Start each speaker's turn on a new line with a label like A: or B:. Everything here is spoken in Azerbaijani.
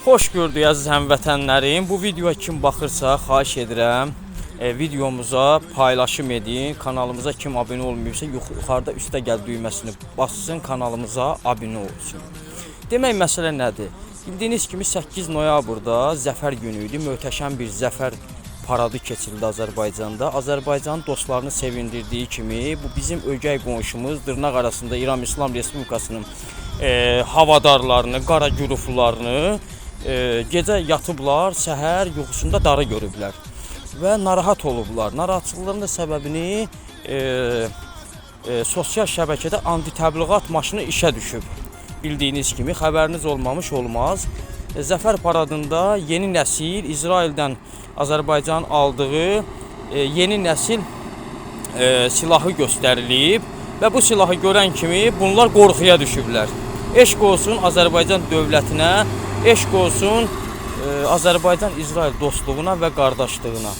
A: Xoş gördük, əziz həmvətənlərim. Bu videoya kim baxırsa, xahiş edirəm, videomuza paylaşım edin. Kanalımıza kim abunə olmayıbsa, yuxarıda üstə gəl düyməsini bassın, kanalımıza abunə olsun. Demək, məsələ nədir? Bildiyiniz kimi 8 noyabrda Zəfər günü idi. Möhtəşəm bir zəfər paradı keçirildi Azərbaycanda. Azərbaycanın dostlarını sevindirdiyi kimi bu bizim ögey qonşumuz dırnaq arasında İran İslam Respublikasının havadarlarını, qara güruhlarını gecə yatıblar, səhər yuxusunda darı görüblər və narahat olublar. Narahatçılıqların da səbəbini sosial şəbəkədə anti-təbliğat maşını işə düşüb. Bildiyiniz kimi xəbəriniz olmamış olmaz. Zəfər paradında yeni nəsil İsraildən Azərbaycanın aldığı yeni nəsil silahı göstərilib və bu silahı görən kimi bunlar qorxuya düşüblər. Eşq olsun Azərbaycan dövlətinə, eşq olsun Azərbaycan-İsrail dostluğuna və qardaşlığına.